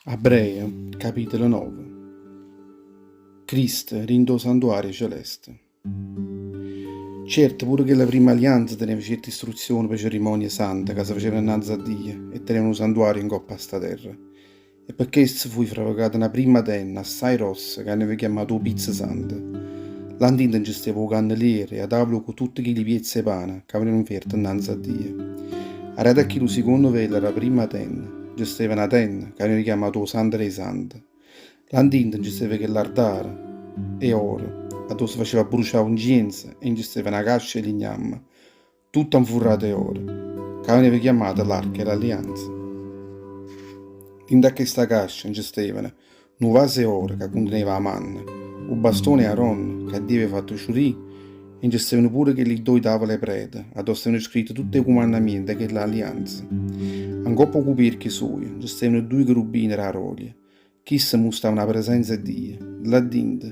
Abbreje, capitolo nove. Cristo dint' 'o santuario celeste. Certo, pure chella primma allianza teneva cierte istruzioni p' 'e cerimonie sante ca se facevano annanze a Dio e teneva nu santuario 'ncopp' a sta terra. E pe chesto fuje fravecata na primma tenna assai grossa ca veneva chiammata 'o Pizzo Santo. Là dinto nce steva 'o canneliere e 'a tavula cu tutte chilli piezze 'e pane ca venevano 'nfierte 'nnanze a Dio. Aret a chillu sicondo velo d' 'a primma tenna nce steva na tenna ca veneva chiammata 'o Santo d' 'e Sante. Là dinto nce steva chell'artare 'e oro addò se faceva abbrucià 'o 'ncienzo e nce steva na cascia 'e lignamme tutta 'nfurrata 'e oro, ca veneva chiammata l'Arca 'e l'Allianza. Dint' a chesta cascia nce stevano nu vaso 'e oro ca cunteneva 'a manna, 'o bastone 'e Aronne ca Dio aveva fatto sciurì e nce stevano pure chelli ddoje tavole 'e preta addò stevano scritte tutt' 'e cumannamiente 'e chella allianza. Ncopp' 'o cupierchio sujo nce stevano dduje cherubine d' 'arorio, chiste mmustavano 'a presenza 'e Dio, là dinto,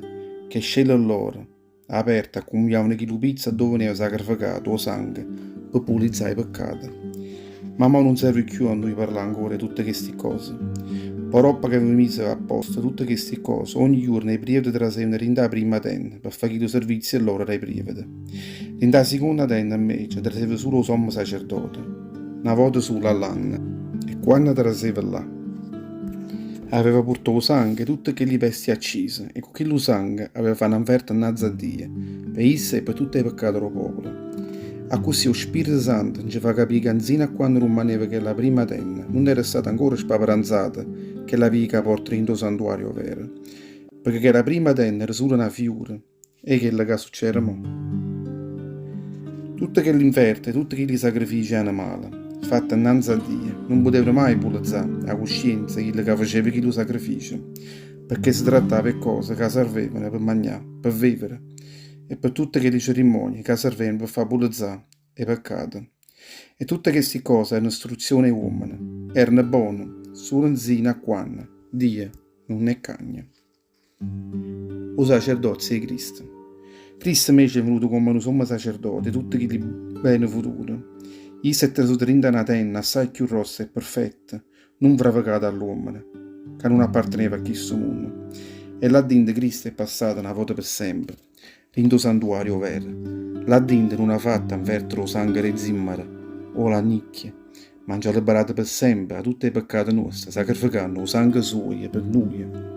ch' 'e scelle lloro, Aperta accummigliavano chillu pizzo addò veneva sacrificato 'o sanghe pe pulizzà 'e peccate. Ma mò nun serve cchiù a nuje parlà ancora 'e tutte chesti ccose. Po' doppo che aveva miso a posto tutte chesti ccose, ogni juorno 'e prievete trasevano dint' 'a primma tenda pe fà chillu servizio 'e lloro d' 'e prievete. Dint' 'a siconda tenda invece traseva sulo 'o sommo sacerdote, na vota sulo all'anno. E quanno traseva llà. Aveva purtà 'o sanghe 'e tutte chelli bestie accise e cu chillu sanghe aveva fà na 'nferta 'nnanze a Dio, pe isso e pe tutt' 'e peccate d' 'o popolo. Accussì 'o Spirito Santo nce fa capì ca 'nzino a quanno rummaneva chella primma tenna nun era stata ancora spaparanzata chella via ca porta dint' 'o santuario overo, pecché chella primma tenna era sulo na fiura 'e chello ca succere mò. Tutte chelle 'nferte e tutte chilli sacrifici 'e anemale, fatte 'nnanze a Dio, nun putevano maje pulezzà 'a cuscienza 'e chillo ca faceva chillu sacrificio, pecché se trattava 'e cose ca servevano pe magnà, pe vevere e pe tutte chelli cerimonie ca servevano pe fà pulezzà 'e peccate. E tutte chesti cose erano 'struzione 'e uommene, erano bone sulo 'nzino a quanno Dio nun 'e cagna. 'O sacerdozio 'e Cristo. Cristo 'mmece è venuto comm'a nu sommo sacerdote 'e tutte chilli bene future. Isso è trasuto dint' 'a na tenna assaje cchiù grossa e perfetta, nun fravecata 'a ll'uommene, ca nun apparteneva a chisto munno. E là dinto Cristo è passato na vota pe' sempe, dint' 'o santuario overo. Là dinto nun ha fatto 'nferta d' 'o sanghe d' 'e zimmare o ll'annicchie, Ma nce ha liberato pe sempe 'a tutt' 'e peccate nuoste, sacrificanno 'o sanghe suoje pe nuje.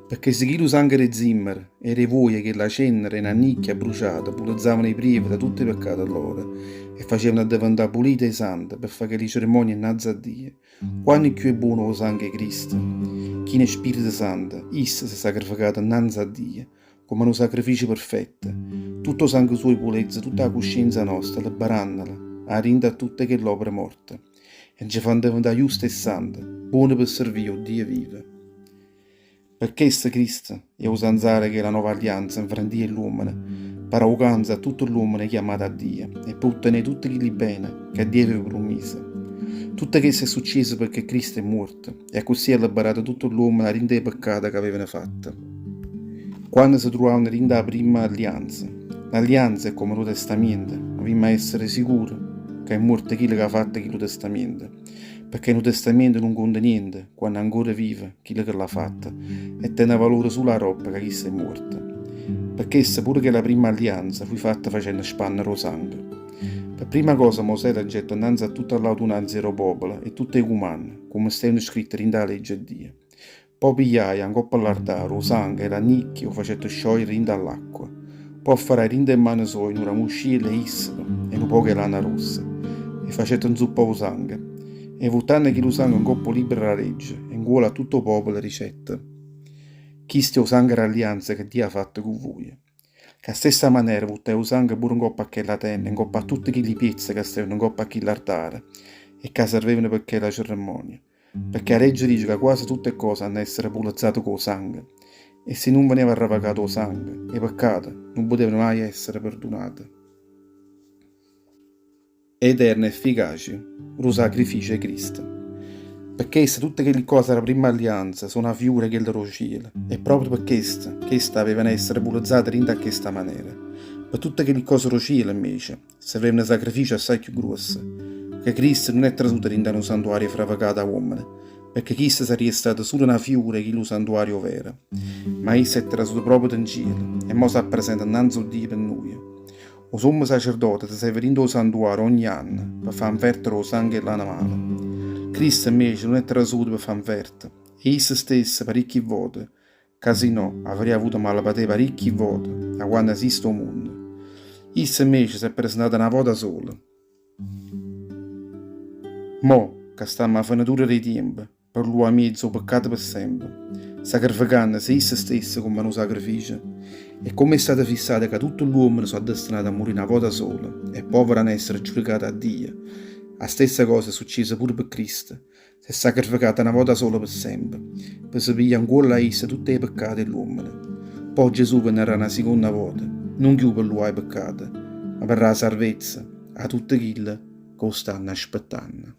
Pecché si chillu sanghe d' 'e zimmere e d' 'e vuoje chella cennere 'e na nicchia abbruciata pulezzavano 'e prievete 'a tutt' 'e peccate lloro e facevano addeventà pulite 'e sante pe fà chelli cerimonie 'nnanze a Dio, quanno cchiù è buono 'o sanghe 'e Cristo, chino 'e Spirito Santo, isso s'è sacrificato 'nnanze a Dio Comm'a nu sacrificio perfetto, tutto 'o sangue suojo pulezza tutta 'a cuscienza nosta, liberannola 'a dinto a tutte chell'opere morte, e nce fa diventà juste e sante, buone pe servì 'o Dio vivo. Pe chesto Cristo è 'o sanzale 'e chella nova allianza nfra Dio e ll'uommene, pe dà 'o canzo a tutte ll'uommene chiammate 'a Dio e pe uttenè tutte chilli bene ca Dio aveva prummiso. Tutto chesto è succieso pecché Cristo è muorto e accussì ha liberato tutte ll'uommene 'a dint' 'e peccate ca avevano fatto. Quanno se truvavano dint' 'a primma allianza. L'allianza è comme nu testamiento, avimma essere sicure ca è muorto chillo ca ha fatto chillu testamiento, pecché nu testamiento nun conta niente quanno ancora vive chillo che l'ha fatto e tene valore sulo aroppo ca chisto è muorto. Pe chesto pure chella primma allianza fuje fatta facenno spannere 'o sangue. Pe primma cosa Mosè leggette 'nnanze a tutta ll'audunanza d' 'o popolo e tutt' 'e cumanne, comme stevano scritte dint' 'a legge 'e Dio. Po' pigliaje 'a 'ncopp' all'artare 'o sanghe 'e ll'annicchie e 'o facette sciogliere dint' 'a ll'acqua. Po' afferraje dint' 'e mmane soje nu ramusciello 'e issopo e nu poco 'e lana rossa, e facette 'nzuppà 'o sanghe. E vuttanno chillu sanghe 'ncopp' 'o libbro d' 'a legge e 'ncuollo a tutto 'o popolo, dicette, Chisto è 'o sanghe d' 'allianza che Dio ha fatto cu vuje. Ca stessa manera vuttaje 'o sanghe pure 'ncopp' a chella tenna e 'ncopp' a tutte chilli piezze ca stevano 'ncopp' a chill'artare e ca servevano pe chella ceremmonia. Pecché 'a legge dice ca quase tutte 'e ccose hanna essere pulezzate cu 'o sanghe, e si nun veneva arrevacato 'o sanghe, 'e peccate nun putevano maje essere perdunate. Eterna efficacia d' 'o sacrificio 'e Cristo. Pe chesto tutte chelli ccose d' 'a primma allianza so' na fiura 'e chelle d' 'o cielo, e proprio pe chesto cheste avevano essere pulezzate dint' a chesta manera. Pe tutte chelli ccose d' 'o cielo, invece, Servevano sacrifice assaje cchiù gruosse, pecché Cristo nun è trasuto dint' a nu santuario fravecato 'a uommene. Pecché chisto sarria stato sulo na fiura 'e chillu santuario overo. Ma isso è trasuto proprio 'ncielo e mo s'appresenta 'nnanze 'o Dio pe nuje. O sommo sacerdote traseva dint' 'o santuario ogni anno pe fà 'nferta d' 'o sanghe 'e ll'animale. Cristo invece nun è trasuto pe fà 'nferta e isso stesso paricchi vote, ca si no avria avuto malepatè paricchi vote 'a quanno esiste 'o munno. Isso invece s'è presentato na vota sola. Mo ca stammo 'a fenetura d' 'e tiempe, per luà 'a miezo 'o peccato pe sempe, sacrificannose isso stesso comm' a nu sacrificio. E comm' è stato fissato ca tutte ll'uommene so' addestinate a murì na vota sola e po' avranno essere giudicate 'a Dio, 'a stessa cosa è succiesa pure pe Cristo, s'è sacrificato na vota sola pe sempe, pe se piglià 'ncuollo a isso tutte 'e peccate 'e ll'uommene. Po' Gesù venarrà na siconda vota, nun cchiù pe luà 'e peccate, ma pe dà 'a sarvezza a tutte chille ca 'o stanno aspettanno.